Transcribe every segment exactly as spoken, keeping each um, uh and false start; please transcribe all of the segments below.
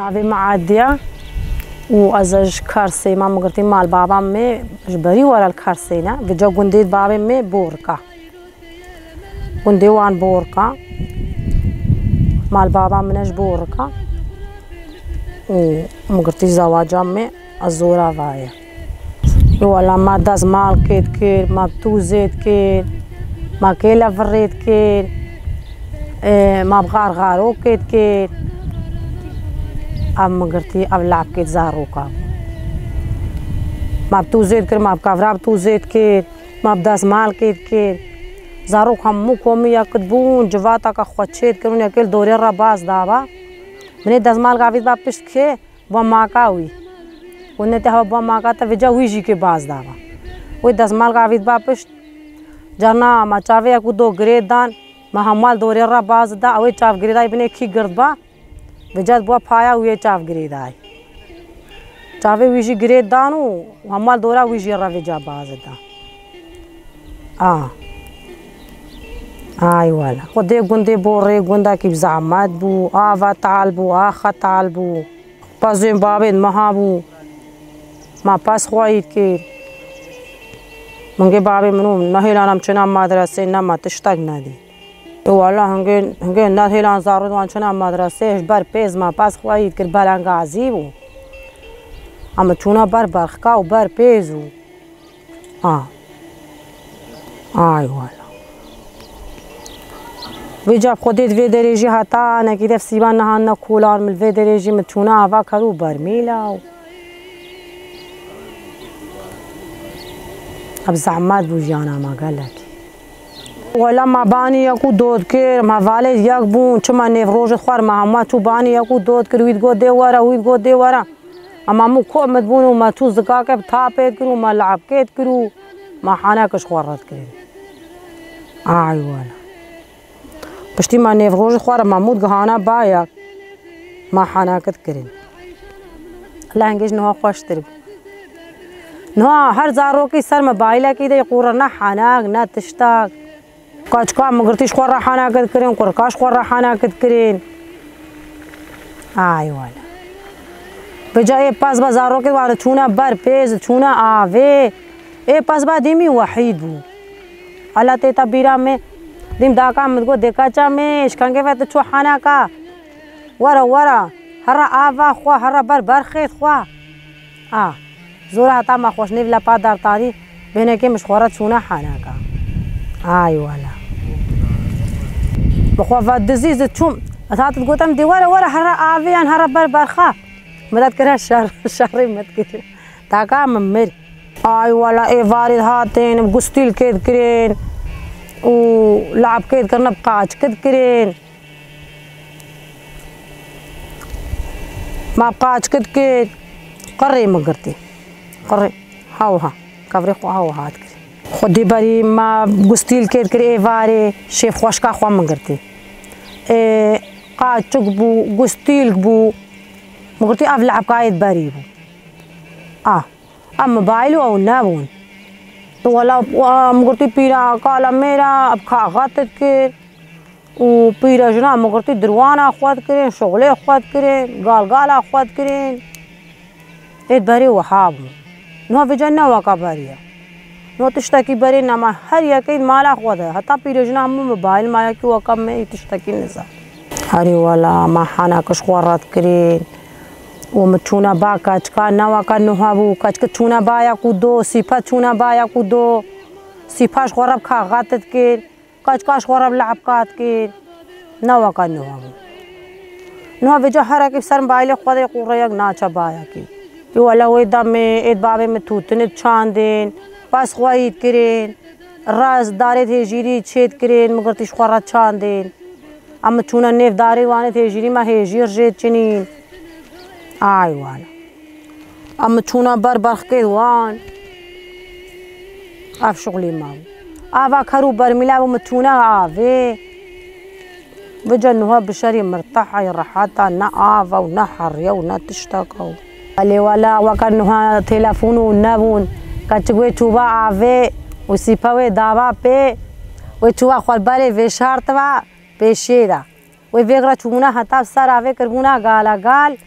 Navê me Adiye û ez ji Kersê me, min girtî mal babam me ji berî were li Kersê ne. Vêca gundê babê me Borika. Gundê wan Borika. Mal babam min ji Borika. Û min girtî zewaca me ez Zorava ye. Wela ma destmalkê dikir, ma bi tûzê dikir, ma kêlevirê dikir, e, ma bi xarxarokê dikir. Ev min girtî, ev labkê zaroka bû. Ma bi tûzê dikir, ma bi kevra bi tûzê dikir, ma bi destmalkê dikir. Zarok hemû komî yek dibûn, civateke xwe çê dikirin, yekê li dorê re baz daba. Min ê destmalka vî diba pişt kê, ba maka wî. Û ne te hewa ba maka te vêca wî jî kê baz daba. Wê destmalka vî diba pişt, carna ma çavê yek û do girê dan, ma hemwal dorê re baz da, ew ê çav girê dayî binê kî gird ba, vêca diba paya wî yê çav girê dayî. Çavê wî jî girê dan û hemwal dora wî jî re vêca baz da. A. Ay wele. Xwedê gundê Borê gundekî bi zehmet bû, ava tal bû, axa tal bû. Pezên babên me hebû. Ma pez xweyî dikir. Min gê babê min û nehêlan em çêna medresê, nema tiştek nedî. Wala hingê, hingê nehêlan zarok wan çêna medresê, ji ber pêz ma pez xweyî dikir, belengazî bû. Em çûna ber berxka û ber pêz û A. Ay wala. Vêca bi Xwedê di vê derê jî heta nekî dev sîban nehanine kolan, min li vê derê jî min çûna ava ker û bermîla û ev zehmet bû jiyana me gelekî. Wela me banî yek û do dikir, me valê yek bûn, çima nêvrojê xwe re me hema çû banî yek û do dikir, wî digot dê were, wî digot dê were. Em hemû komî dibûn û me çû zikakê bi tapê dikir û me labkê dikir û me heneke ji xwe re dikirin. Ay wele. Piştî me nêvrojê xwe re me hemû digihana bayek. Me heneke dikirin. Lehengê ji niha xweştir bû. Niha her zarokî ser me bayilekî de qûre ne henek, ne tiştek. Kaçka min girtî ji xwe re heneke dikirin, kurka ji xwe re heneke dikirin. Ay wele. Vêca ê pez ba zarokê wan çûne ber pêz, çûne avê. Ê pez ba dîmî wehîd bû. Ela tê te bîra me, dîm daka min digot, dê kaça me, ji kengê ve tu çû heneka. Were, were, here ava xwe, here ber berxê xwe. A. Zora heta me xweş nêv lepa dertanî, bêhnekê min ji xwe re çûne heneka. Ay wele. Bi xwe ve dizî zi çûm. Ez hat digotim, dê were, were, here avê yan, here ber berxa. Me de dikire şer, şerê me dikire. Taka min mir. Ay wele, êvarê hatin, gustîlkê dikirin û labkê dikirine, bi qaçikê dikirin. Ma bi qaçikê dikir, qirê min girtî. Qirê, ha wiha, kevirê xwe ha wiha dikir. Xwedî berî ma gustîlkê dikir êvarê, şêv xweşka xwe min girtî. Ê, qaçik bû, gustîlk bû. Min girtî ev labkayê berî bû. A, ev mobayl û ew nebûn. Wela, em girtî pîra, kala mêra, ev kaxet dikir. Û pîrejina min girtî dirwana xwe dikirin, şixulê xwe dikirin, galgala xwe dikirin. Ê berê wiha bû. Niha vêca ne weka berê ye. Niha tiştekî berê nema, her yekê di mala xwe de. Heta pîrejina min mobayl ma yekî weka me yî tiştekî nizan. Herî wela me heneke ji xwe re dikirin. Û min çûne ba keçika ne weka niha bû. Keçike çûne ba yek û do, sîpe çûne ba yek û do. Sîpa ji xwe re bi kaxet dikir. Kaçka ji xwe re bi labka dikir. Ne weka niha bû. Niha vêca herekî bi ser mobaylê xwe de qûreyek naçe bayekî. Ê wele wê demê, ê babê min tûtinê çandên, pez xweyî dikirin, rez darê hêjîrî çê dikirin, min girtî ji xwe re çandên. Em çûne nêv darê wan ê hêjîrî me hêjîr jê çinîn. Ay wele. Em çûna ber berxkê wan. Ev şixulî me bû. Ava ker û bermîla bû, min çûna avê. Vêca niha bi şerî mirtehayê reheta ne ava û ne heriye û ne tişteka û. Lê wela weke niha telefon û nebûn. Keçik wê çûba avê û sîpe wê daba pê. Wê çûba xwe li berê vêşartiba pêşê de. Wê vêg re çûbûna heta bi ser avê kirbûna gala gal.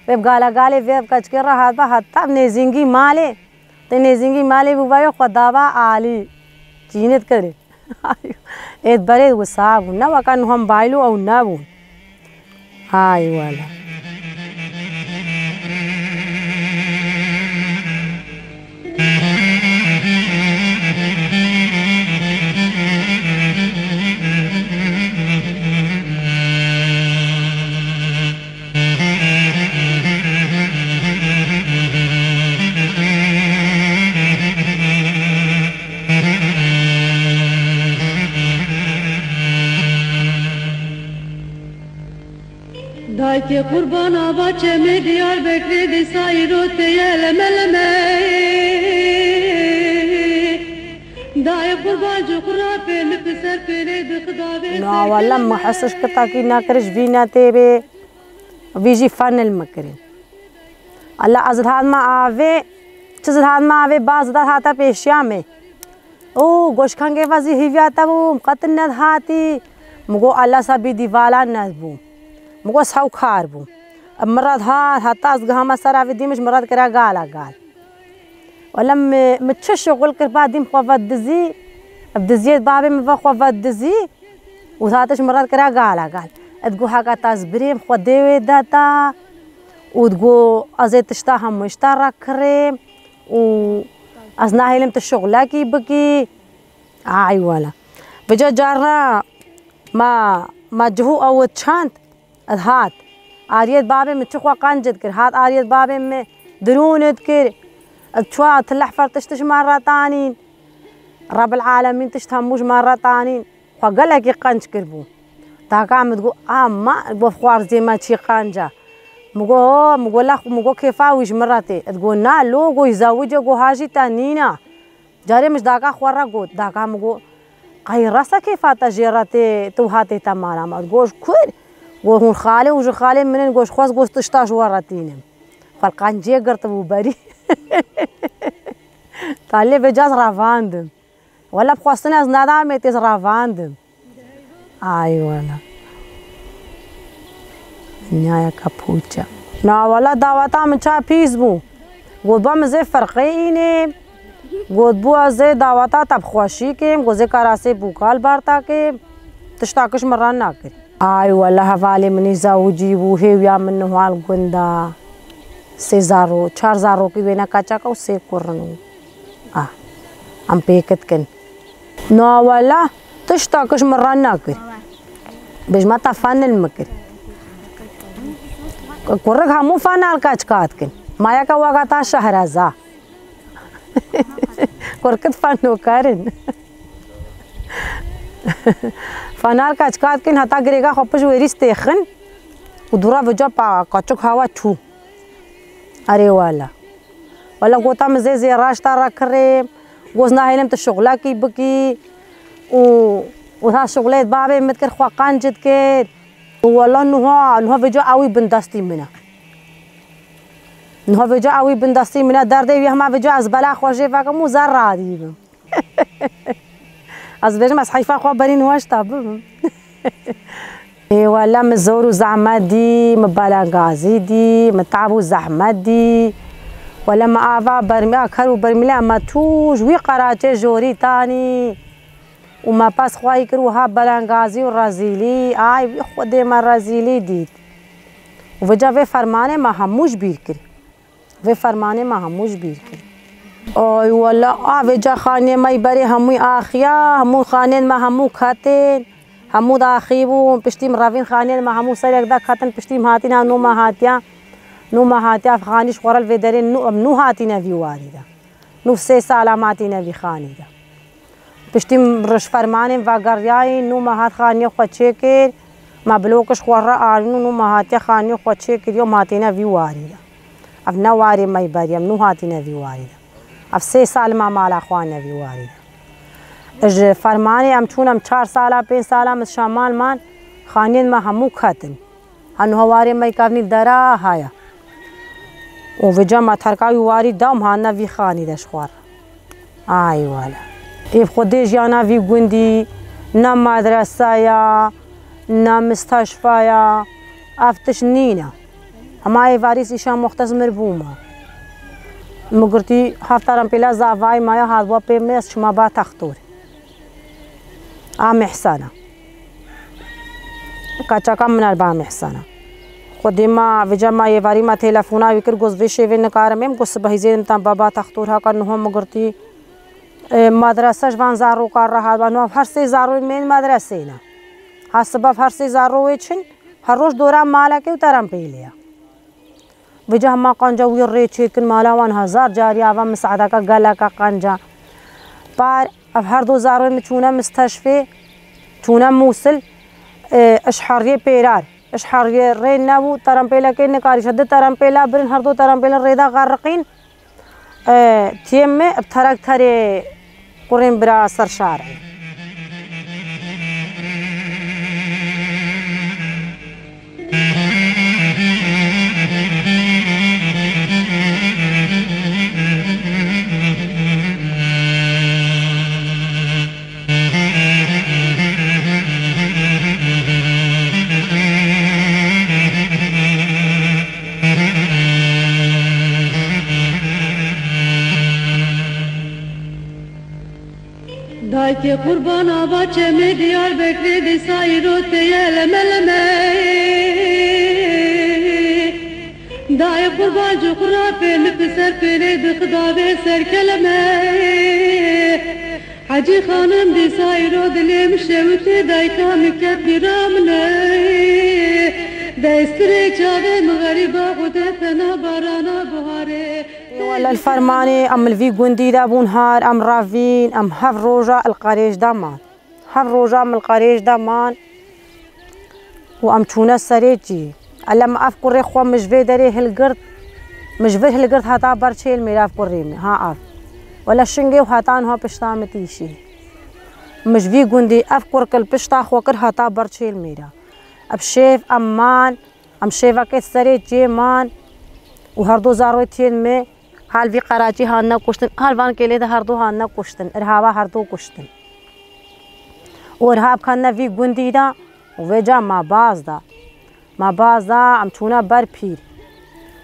Vê bi gala galê vê bi keçikê re hatba heta nêzîngî malê. Tê nêzîngî malê bû vayê xwe dava alî. Çînit kirê. Êd berê wisa bû. Ne weka nuha mobaylo ew nebûn. Hay wele. Dayke qurban ava çemê Diyarbekirê dîsa îro teye leme leme. Dayê qurban ji xwe rapê li piser pêlê dixidavê. Na wele min hesiş kitakî nekiriş vî netê bê. Vî jî fanil mikirin. Allah ez dihatma avê, çi dihatma avê baz da hata pêşiya me. Û goşkangê ve zî hîviya te bûm, qetin nedhatî. Min got, "Allah sa bî dîvala nedbûm." Min got, "Sewkar bûm." Min re dihat, heta ez gihama ser avê dîmiş, min re dikira gala gal. Wele min, min çi şixul kir, ba dîm xwe ve dizî, ev diziyê babê min ve xwe ve dizî û hatiş min re dikira gala gal. Ed got, "Heka ta ez birêm xwe dê wê de ta." Û digo, "Ez ê tişta hemû tişta re kirêm." û ez nahêlim tu şixulekî bikî. Ay wele. Vêca carna ma, ma cihû ew çand, ez hat. Ariyet babê min çi xwe qencit kir. Hat ariyet babê min dirûnit kir. Ez çuwa tileh fer tişt ji me re tanîn. Rebil alemîn tişt hemû ji me re tanîn. Xwe gelekî qenc kiribû. Daka min digot, "A ma, bo xwarzê me çî qenc e." Min got, "Ho," min got, "Lex," min got, "kêfa wî ji min re tê." Digot, "Na, lo," got, "Zewicê," got, "ha jî te nîna." Carê min ji daka xwe re got. Daka min got, "Qey rasa kêfa te jê re tê, tu hatê te mala me?" Digot, "Ji kur?" Got, "Hûn xalê û ji xalê min in," got, "Ji xwe ez got tişta ji we re tînim." Xwe li qenciyê girtibû berî. Talê vêca ez revandim. Wele bi xwestin ez nedamê tê ez revandim. Ay wele. Dinyayeke pûç e. Na wele daweta min ça pîs bû. Got ba min zê ferqê înê. Got bû ez zê daweta te bi xweşî kêm. Got zê karasê bûkal berta kêm. Tişta kiş min re nakir. Ay wele hevalê min î zewicî bû. Hêwiya min niha li gunda. Sê zaro, çar zarokî wêne keçeka û sê kurin û. Ah, em pêk dikin. Na wela, tişta kiş min re nakir. Bêjma te fanil min kir. Kurik hemû fanal kaçka dikin. Ma yeke weka ta şehreza. Kurkit fanokarin. Fanal kaçka dikin, heta girêka xwe pişt wêrî stêxin. Û dûra vêca pa kaçik hawa çû. Erê wela. Wela gota min zê zê raşta re kirê. Got nahêlim tu şixulekî bikî. Û, û ha şixulê babê min dikir xwe qencit kir. Û wela nuha, nuha vêca ewî bindestî min e. Nuha vêca ewî bindestî min e. Derdê wî hema vêca ez bela xwe jê vekim û zer radî bim. Ez bêjim ez heyfa xwe berî nuha ji te bibim. Ê wele min zor û zehmet dî, min belengazî dî, min tab û zehmet dî. Wele min ava bermî-, a ker û bermîle me tu ji wî qeraçê jorî tanî. Û me pez xweyî kir wiha belengazî û rezîlî. Ay wî Xwedê me rezîlî dît. Û vêca vê fermanê me hemû ji bîr kir. Vê fermanê me hemû ji bîr kir. Ay wele, a vêca xaniyê me yî berê hemû axiya, hemû xaniyên me hemû ketên, hemû daxî bûn, piştî min revîn xaniyên me hemû serek de ketin, piştî min hatîne nû me hatiya, nû me hatiya xanî ji xwe re li vê derê nû, em nû hatîne vî warî de. Nû sê sal em hatîne vî xanî de. Piştî min roj fermanên vegeriyayî, nû me hat xaniyê xwe çêkir, me blokiş xwe re anîn û nû me hatiye xaniyê xwe çêkiriye û me hatîne vî warî de. Ev ne warê me yî berî, em nû hatîne vî warî de. Ev sê sal me mala xwe ne vî warî de. Ji fermanê em çûn, em çar sala, pênc sala min şamal man, xaniyên me hemû ketin. Hanu hewarê me kevnî dera haya. Û vêca me terka wî warî da û me hane vî xanî de ji xwe re. Ay wele. Ê bi Xwedê jiyana vî gundî ne medrese ya, ne misteşfa ya. Ev tişt nîne. Ama êvarî îşan Muxtes mir bûma. Min girtî heft terenpêla zavayî maya, hat bûa pê min, ez çima ba textor. A Mihsana. Kaçaka min er ba Mihsana. Xwedê ma, vêca ma êvarî ma telefona wî kir, got vê şêvê nikarim êm, got sibehî zêdim tan baba textor haka niho min girtî. E, madrese ji van zaroka re hat, ba niho her sê zaroyên me yên medresê ne. Ha sibev her sê zaroyê çin, her roj dora malekê û terenpêlê ye. Vêca hema qanca wî rê çêkin, mala wan hezar carî ava misaedeke geleke qenca. Par ev her du zarê min çûne misteşfê, çûne Mûsil, e, ji heriyê pêrar, ji heriyê rê nebû, terenpêlekê nikarî, ji di terenpêla birin, her du terenpêlin rê de xeriqîn, e, tiyê min bi terekterê kurên bira ser şar in. Dayke qurban ava çemê Diyarbekirê dîsa îro teye leme leme. Dayê qurban ji xwe re pê li piser pêlê dixidavê ser keleme. Hecî xanim dîsa îro dilê min şewitê dayka min ket bîra min e. Destirê çavê min xerîba xwe de tena barana biharê. Wele li fermanê em li vî gundî de bûn har, em revîn, em hev roja li qerêj de man. Hev roja min li qerêj de man û em çûne serê cî. Ele min ev kurê xwe min ji vê derê hilgirt, min ji vir hilgirt heta ber çêl mêr ev kurê min, ha ev. Wele şingê û heta niha pişta min tîşî. Min ji vî gundî ev kur kil pişta xwe kir heta ber çêl mêra. Ev şêv em man, em şêvekê serê cê man û her du zarokên me hal vî qeraçî hatine kuştin, hal van kêlê de her du hatine kuştin, irhaba her du kuştin. Û irhab ketine vî gundî de û vêca ma baz da. Ma baz da, em çûne ber pîr.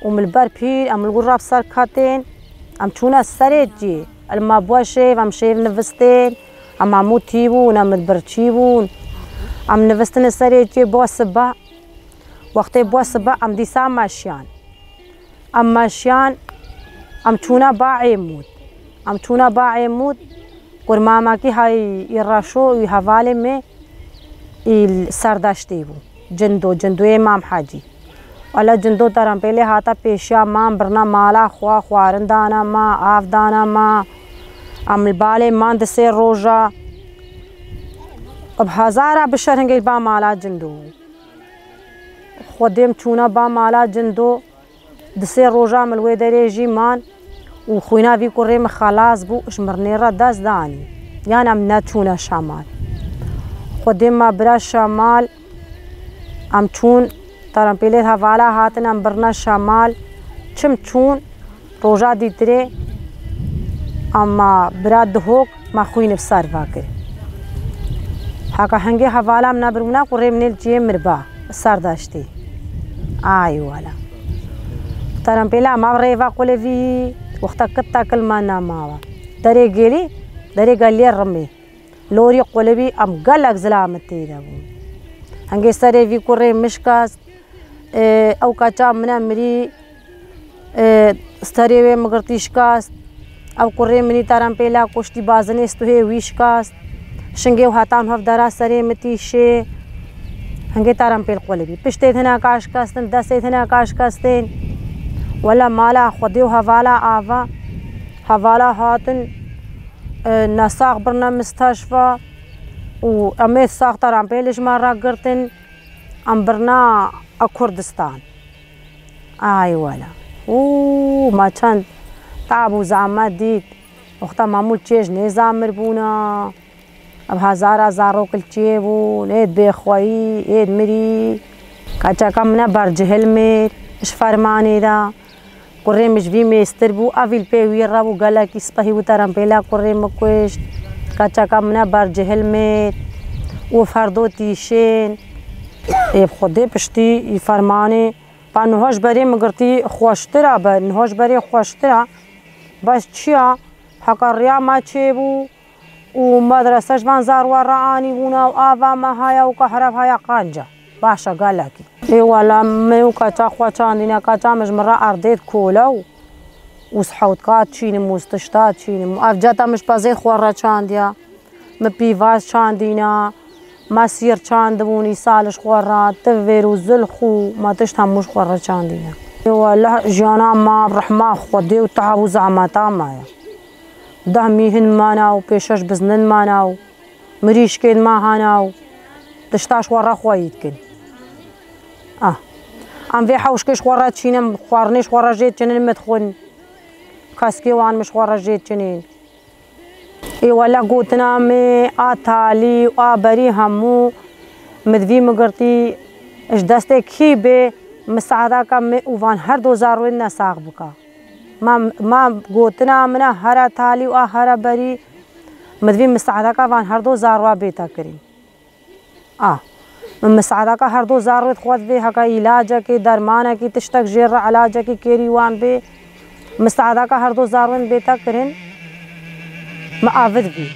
Û min li ber pîr, em li wir re bi ser ketên, em çûne serê cî. Li ma bûe şêv, em şêv nivistên, em hemû tî bûn, em li birçî bûn. Em nivistine serê cî bo sibe. Wextê bû sibe em dîsa meşiyan. Em meşiyan, em çûne ba Êmûd. Em çûne ba Êmûd, kurmamekî hay î reşo, î hevalê me, î serdeştê bû. Cindo, Cindoyê Mam Hecî. Wele Cindo terenpêlê hate pêşiya man, birne mala xwe, xwarin dane ma, av dane ma. Em li balê man di sê roja. Bi hezara bişer hingê ba mala Cindo. Xwedê em çûne ba mala Cindo, di sê roja min li wê derê jî man û xwîna vî kurê min xelas bû, ji mirinê re dest danî. Yan em neçûne Şemal. Xwedê me bira Şemal, em çûn, terenpêlê hevala hatin, em birine Şemal. Çim çûn, roja dîtirê, ama bira Dihok me xwîn bi ser ve kir. Haka hingê hevala min nebirûne, kurê min ê li cihê min ba, serdeştî. Ay wele. Terenpêla me rêva qulevî, wexta kit tekil me nemawa. Derê gelî, derê geliyê rimê. Lorî qulevî em gelek zilamit tê de bûn. Hingê serê vî kurê min şikast, e, ew kaça min e mirî, e, serê wê min girtî şikast. Ew kurê min î terenpêla kuştî bazinê stuhê wî şikast. Şingê û hetan hev dera serê min tîşê. Hingê terenpêl qulibî. Piştê hineka şikestin, destê hineka şikestên. Wele mala Xwedê û hevala ava. Hevala hatin, e, nesax birne misteşfa. Û em ê sax terenpêlê ji me re girtin. Em birna a Kurdistan. Ay wele. Û ma çend tab û zehmet dît. Wexta ma mûl çêj nêzamir bûna. Ev hezara zarok li çê bûn, êd bêxweyî, êd mirî. Kaçaka min e bercihil mêr, ji fermanê de. Kurê min ji vî mêstir bû, ev î li pê wî re bû, gelekî spehî bû, terempêla kurê min kuşt. Kaçaka min e bercihil mêr û ferdo tîşên. Ê bi Xwedê piştî î fermanê Ba niha ji berê min girtî xweştir e, be niha ji berê xweştir e. Bes çi ya? Heka riya me çêbû û medrese ji van zarwa re anîbûna û ava me haya û kahrev haya qanca. Baş e gelekî. Ê wela me û keça xwe çandîne, keça min ji min re erdê dikole û, û sihewtka çînim û tişta çînim û ev ceta min ji pezê xwe re çandiya. Me pîvaz çandîna, me sîr çandibûn îsal ji xwe re, tivêr û zilx û me tişt hemû ji xwe re çandîne. Wele jiyana me rehma Xwedê û teab û zehmeta me ye. Deh mîhin mana û pêşeş biznin mana û mirîşkên me hana û tişta ji xwe re xweyî dikin. Ah. Em vê hewşkê ji xwe re çînin, xwarinê ji xwe re jê çinin, me dixwin. Keskê wan min ji xwe re jê çinin. Ê wele gotina me a talî û a berî hemû mi divî mi girtî ji destê kî bê, misaedaka me û van her do zarwên ne sax bika. Ma, ma gotina min a here talî û a here berî, mi divî misaedaka van her do zarwa bête kirin. A. Min misaedaka her do zarwê xwe divê heke îlacekê, dermanekî, tiştek jê re elacekî kêrî wan bê. Misaedaka her do zarwên bête kirin. Me avid bî.